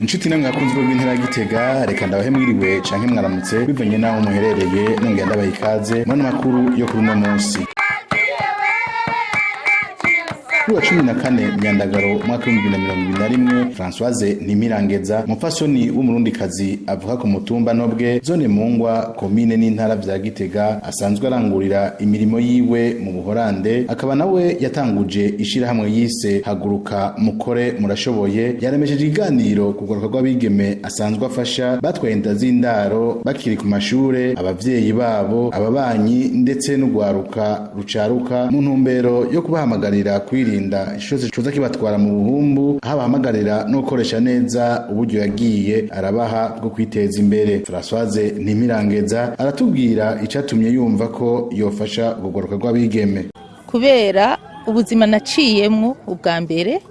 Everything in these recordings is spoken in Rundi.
Inshuti namwe bakunzi b'intara ya Gitega, reka ndabahe mwiriwe canke mwaramutse bivanye naho muherereye. Nongera ndabaha ikaze muri ano makuru yo kuri uno munsi. Kuri wa 14 Myandagaro umwaka w'2021, Françoise Ntimirangeza, umupfasoni w'umurundikazi avuka ku mutumba Nobwe, zone Mungwa, komine n'intara vya Gitega, asanzwe arangurira imirimo yiwe mu Buhorande, akaba nawe yatanguje ishirahamwe yise Haguruka Mukore Murashoboye, yaremesheje ikiganiro ku rwaruka rw'abigeme asanzwe afasha batwaye inda z'indaro bakiri ku mashure, abavyeyi babo, ababanyi ndetse n'urwaruka rucaruka, mu ntumbero yo kubahamagarira kwirinda icose coza kibatwara mu buhumbu, aho abahamagarira no gukoresha neza uburyo yagiye arabaha bwo kwiteza imbere. Françoise Ntimirangeza aratubwira icatumye yumva ko yofasha urwo rwaruka rw'abigeme. Kubera ubuzima naciyemwo, ubwa mbere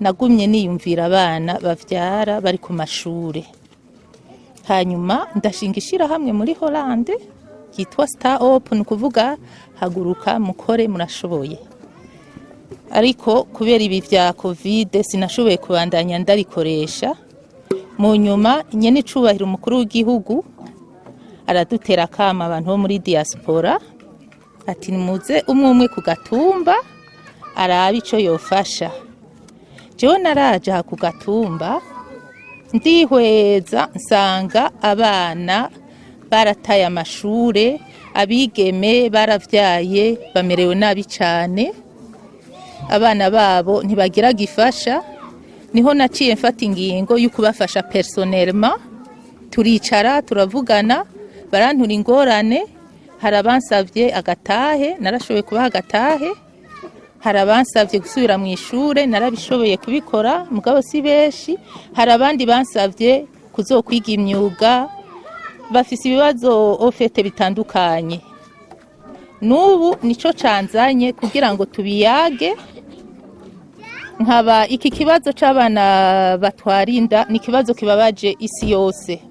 nagumye niyumvira abana bavyara bari ku mashure, hanyuma ndashinga ishirahamwe muri Holande ryitwa Star Up, ni ukuvuga haguruka mukore murashoboye. Ariko kubera ibi vya Covid sinashoboye kubandanya ndarikoresha. Mu nyuma nyene icubahiro umukuru w'igihugu aradutera akama abantu bo muri diaspora, ati nimuze umwe umwe ku gatumba arabe ico yofasha. Jewe naraje aha ku gatumba, ndihweza nsanga abana barataye amashure, abigeme baravyaye bamerewe nabi cane, abana babo ntibagira gifasha. Niho naciye mfata ingingo yo kubafasha personnellement. Turicara turavugana, barantura ingorane. Hari abansavye agatahe, narashoboye kubaha agatahe. Hari abansavye gusubira mu ishure, narabishoboye kubikora, mugabo si benshi. Hari abandi bansavye kuzokwiga imyuga, bafise ibibazo au fait bitandukanye. N'ubu nico canzanye kugira ngo tubiyage. Nkaba iki kibazo c'abana batwara inda ni ikibazo kibabaje isi yose.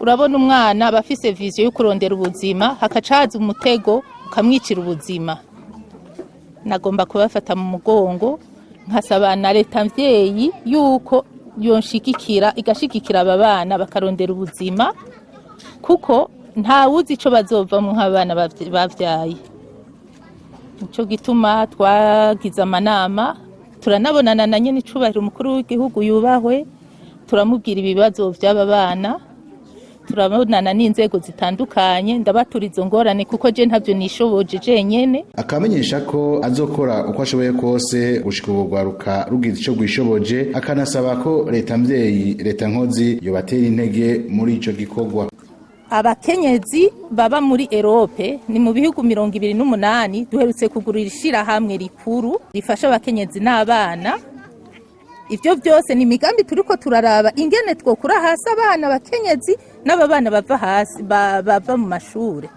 Urabona umwana aba afise vision yo kurondera ubuzima, hakaca haza umutego ukamwicira ubuzima. Nagomba kubafata mu mugongo, nkasaba na leta mvyeyi yuko yonshigikira, igashigikira aba bana bakarondera ubuzima, kuko ntawuzi ico bazovamwo nk'abana bavyaye. Nico gituma twagize amanama, turanabonana na nyene icubahiro umukuru w'igihugu yubahwe, turamubwira ibibazo vy'aba bana, turabonana n'inzego zitandukanye, ndabatura izo ngorane kuko je ntavyo nishoboje jenyene. Akamenyesha ko azokora uko ashoboye kose gushika ubu rwaruka rugize ico rwishoboje, akanasaba ko leta mvyeyi, leta nkozi yobatera intege muri ico gikorwa. Abakenyezi baba muri Europe ni mu bihugu 28. Duherutse kugurira ishirahamwe rikuru rifasha abakenyezi n'abana. Ivyo byose ni imigambi turiko turaraba ingene twokura hasi abana, abakenyezi n'aba bana bava hasi, bava mu mashure.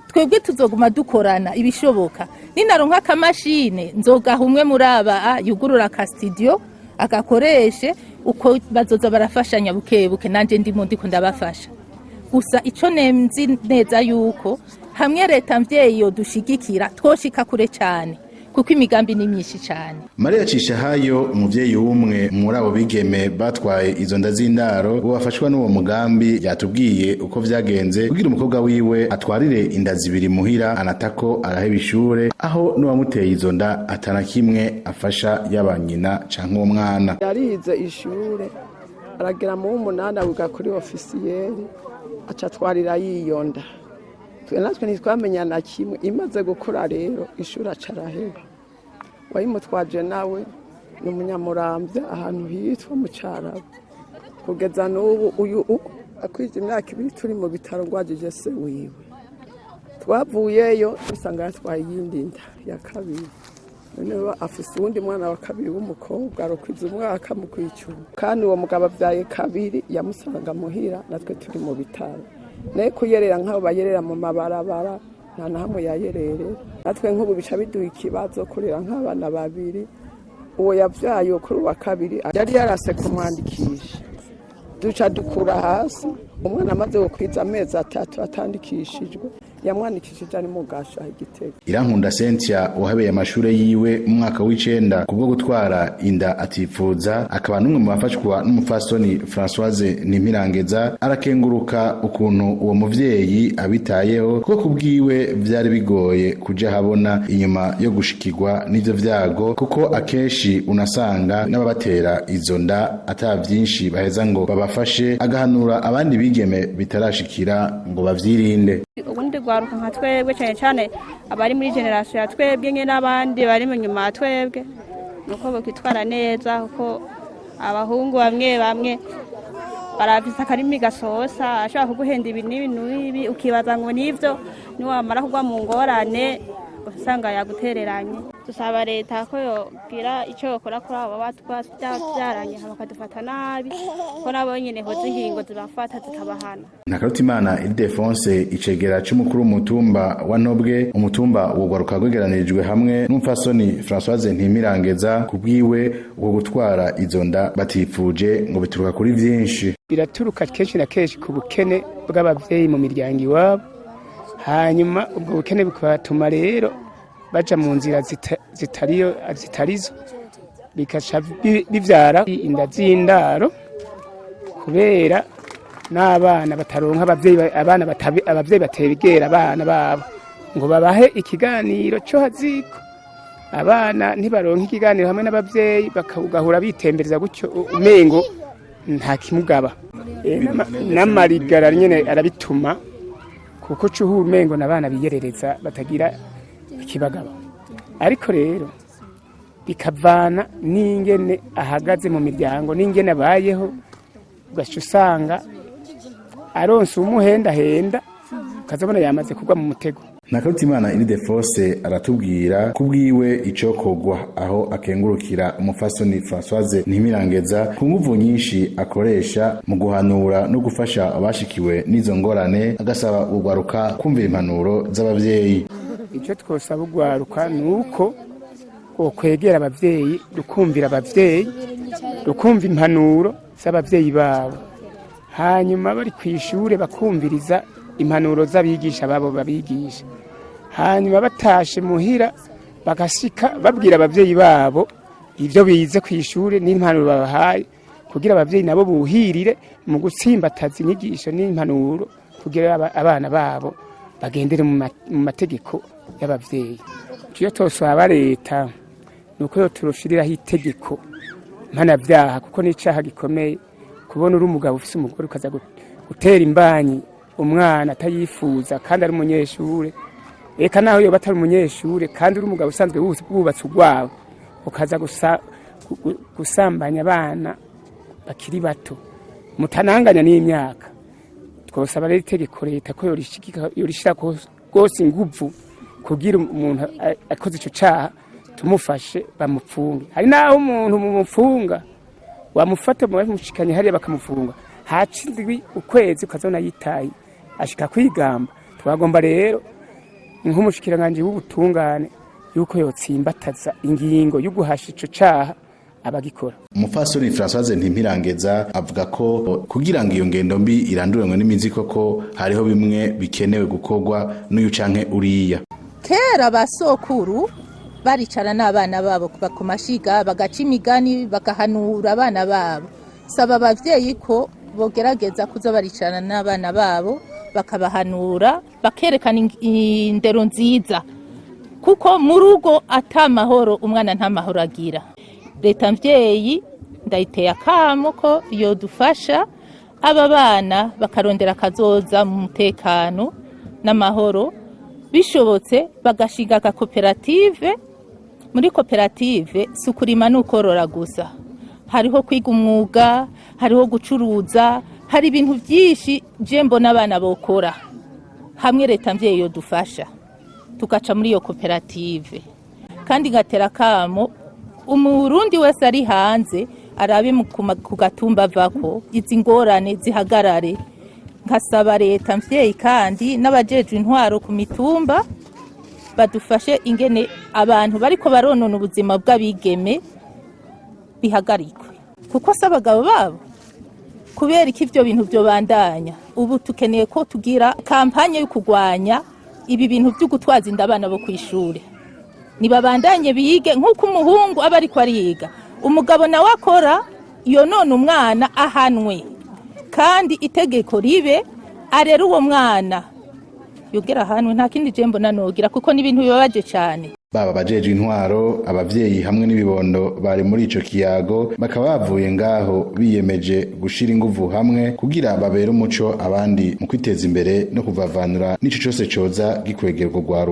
Twebwe tuzoguma dukorana ibishoboka. Ninaronka akamashine nzogaha umwe muri aba yugurura aka studio agakoreshe, uko bazoza barafashanya buke buke, nanje ndimo ndiko ndabafasha. Gusa ico nzi neza yuko hamwe leta mvyeyi yodushigikira twoshika kure cane, kuko imigambi ni myinshi cane. Maria Cishahayo, umuvyeyi w'umwe muri abo bigeme batwaye izo nda z'indaro bo bafashwa n'uwo mugambi, yatubwiye uko vyagenze kugira umukobwa wiwe atwarire inda zibiri muhira, anatako araheba ishure, aho n'uwamuteye izo nda atana kimwe afasha, yaba nyina canke uwo mwana. Yarize ishure aragera mu w'umunani, awiga kuri officiel, aca atwarira yiyonda. Twe natwe ntitwamenya na kimwe. Imaze gukura rero ishuri aca araheba. Wayimutwaje nawe ni umunyamurambya, ahantu hitwa mu Cyarabu. Kugeza n'ubu uyu akwije imyaka 2 turi mu bitaro ngwajije se wiwe. Twavuyeyo dusanga yatwaye iyindi nda ya kabiri. Noneho afise uwundi mwana wa kabiri w'umukobwa, arokwiza umwaka mu kwicuma. Kandi uwo mugabo avyaye kabiri, yamusanga muhira natwe turi mu bitaro. Naye kuyerera nk'abo bayerera mu mabarabara, nta na hamwe yayererera. Natwe nk'ubu bica biduha ikibazo kurera nk'abana babiri. Uwo yavyaye uwo kuri uwa kabiri yari yarase kumwandikisha, duca dukura hasi. Umwana amaze gukwiza amezi 3 atandikishijwe, Yamwanikishije ari mu gasho aho Igitega. Irankunda Cynthia wahabeye amashure yiwe mu mwaka w'icenda kubwo gutwara inda atipfuza, akaba n'umwe mu bafashwa n'umupfasoni Françoise Ntimpirangeza, arakenguruka ukuntu uwo muvyeyi abitayeho, kuko kubwiwe vyari bigoye kuja habona inyuma yo gushikirwa n'ivyo vyago, kuko akenshi unasanga n'ababatera izo nda ata vyinshi baheza ngo babafashe, agahanura abandi bigeme bitarashikira ngo bavyirinde. Ubundi rwaruka nka twebwe, cyane cyane abari muri génération ya twebwe nke n'abandi bari mu nyuma ya twebwe, nuko bakitwara neza, kuko abahungu bamwe bamwe barafise akarimi gasosa, ashobora kuguhenda ibi n'ibi n'ibi, ukibaza ngo nivyo, niwamara kugwa mu ngorane usanga yagutereranye. Dusaba leta ko yogira icyo yokora kuri abo batwabyaranye, bakadufata nabi, ko nabo nyene hoza ingingo zibafata zikabahana. Ntakarutimana Ildefonse, icegera c'umukuru w'umutumba wa Ntobwe, umutumba wugwaruka rwegeranirijwe hamwe n'umupfasoni Françoise Ntimirangeza, kubwiwe uko gutwara izo nda batifuje ngo bituruka kuri vyinshi. Biraturuka kenshi na kenshi ku bukene bw'abavyeyi mu miryango iwabo, hanyuma ubwo bukene bukabatuma rero baja mu nzira zitariyo zitarizo, bikaca bivyara inda z'indaro, kubera n'abana bataronka abavyeyi, abana abavyeyi bategera abana babo ngo babahe ikiganiro cyo haziko. Abana ntibaronka ikiganiro hamwe n'abavyeyi, bakagahura bitembereza gutyo, umengo nta kimugaba. N'amarigara nyene arabituma, kuko cuhura umengo n'abana biyerereza batagira ikibagaba. Ariko rero bikavana n'ingene ahagaze mu miryango, n'ingene abayeho, ugaca usanga aronse umuhendahenda, ukazabona yamaze kugwa mu mutego. Ntakarutimana Ildefonse aratubwira kubwiwe icokogwa, aho akengurukira umufasoni Françoise Ntimirangeza ku nguvu nyinshi akoresha mu guhanura no gufasha abashikiwe n'izo ngorane, agasaba urwaruka kumvira impanuro z'abavyeyi. Icyo twosaba urwaruka ni uko kwegera abavyeyi, rukumvira abavyeyi, rukumva impanuro z'abavyeyi babo, hanyuma bari ku ishure bakumviriza impanuro z'abigisha babo babigisha, hanyuma batashe muhira bagashika babwira abavyeyi babo ibyo bize ku ishure n'impanuro babahaye, kugira abavyeyi nabo buhirire mu gutsimbataza inyigisho n'impanuro, kugira abana babo bagendere mu mategeko y'abavyeyi. Iyo tosaba leta nuko yo turushiriraho itegeko mpanavyaha, kuko n'icaha gikomeye kubona uri umugabo ufise umugore ukaza gutera imbanyi umwana atayifuza kandi ari umunyeshure. Eka naho yoba atari umunyeshure, kandi uri umugabo usanzwe wubatse urwawe, ukaza gusambanya abana bakiri bato mutananganya n'imyaka. Twosaba rero itegeko leta ko yorishirako rwose inguvu, kugira umuntu akoze ico caha tumufashe bamupfunge. Hari naho umuntu mumufunga, wamufata bamushikanye hariya bakamufunga, haca indwi, ukwezi, ukazona yitaye ashika kwigamba. Twagomba rero nk'umushikiranganji w'ubutungane yuko yotsimbataza ingingo yo guhasha ico caha abagikora. Umupfasoni Françoise Ntimpirangeza avuga ko kugira ngo iyo ngendo mbi iranduranwe n'imizi koko, hariho bimwe bikenewe gukorwa n'uyu canke uriya. Kera basokuru baricara n'abana babo ku mashiga, bagaca imigani, bagahanura abana babo. Saba abavyeyi ko bogerageza kuza baricarana n'abana babo, bakabahanura, bakerekana indero nziza, kuko mu rugo ata mahoro umwana nta mahoro agira. Leta mvyeyi ndayiteye akamo ko yodufasha aba bana bakarondera akazoza mu mutekano n'amahoro, bishobotse bagashinga agakoperative. Muri koperative si ukurima n'ukorora gusa, hariho kwiga umwuga, hariho gucuruza, hari ibintu byinshi je mbona abana bokora hamwe leta mvyeyi yodufasha tugaca muri iyo koperative. Kandi ngatera akamo umurundi wese ari hanze arabe ku gatumba avako, izi ngorane zihagarare. Nkasaba leta mvyeyi kandi n'abajejwe intwaro ku mitumba badufashe ingene abantu bariko baronona ubuzima bw'abigeme bihagarikwe, kuko si abagabo babo. Kubera ko ivyo bintu vyobandanya, ubu tukeneye ko tugira campagne yo kurwanya Ibi bintu byo gutwaza inda abana bo kw'ishure, nibabandanye bige nk'uko umuhungu aba ariko ariga. Umugabo nawe akora yonona umwana ahanwe, kandi itegeko ribe arera uwo mwana yogera ahanwe. Nta kindi je mbona nogira, kuko n'ibintu bibabaje cyane. Baba abajejwe intwaro, abavyeyi hamwe n'ibibondo bari muri ico kiyago bakaba bavuye ngaho biyemeje gushira inguvu hamwe kugira babere umuco abandi mu kwiteza imbere no kuvavanura n'ico cose coza gikwegera urwo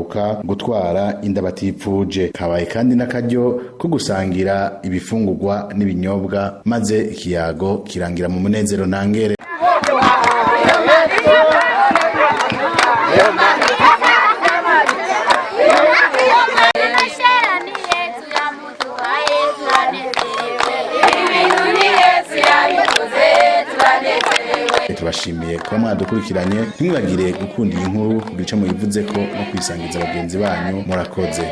gutwara inda batipfuje. Kabaye kandi n'akaryo ko gusangira ibifungurwa n'ibinyobwa, maze ikiyago kirangira mu munezero ntangere. Tubashimiye kuba mwadukurikiranye. Ntimwibagire gukunda iyi nkuru, kugira ico muyivuzeko no kwisangiza bagenzi banyu. Murakoze.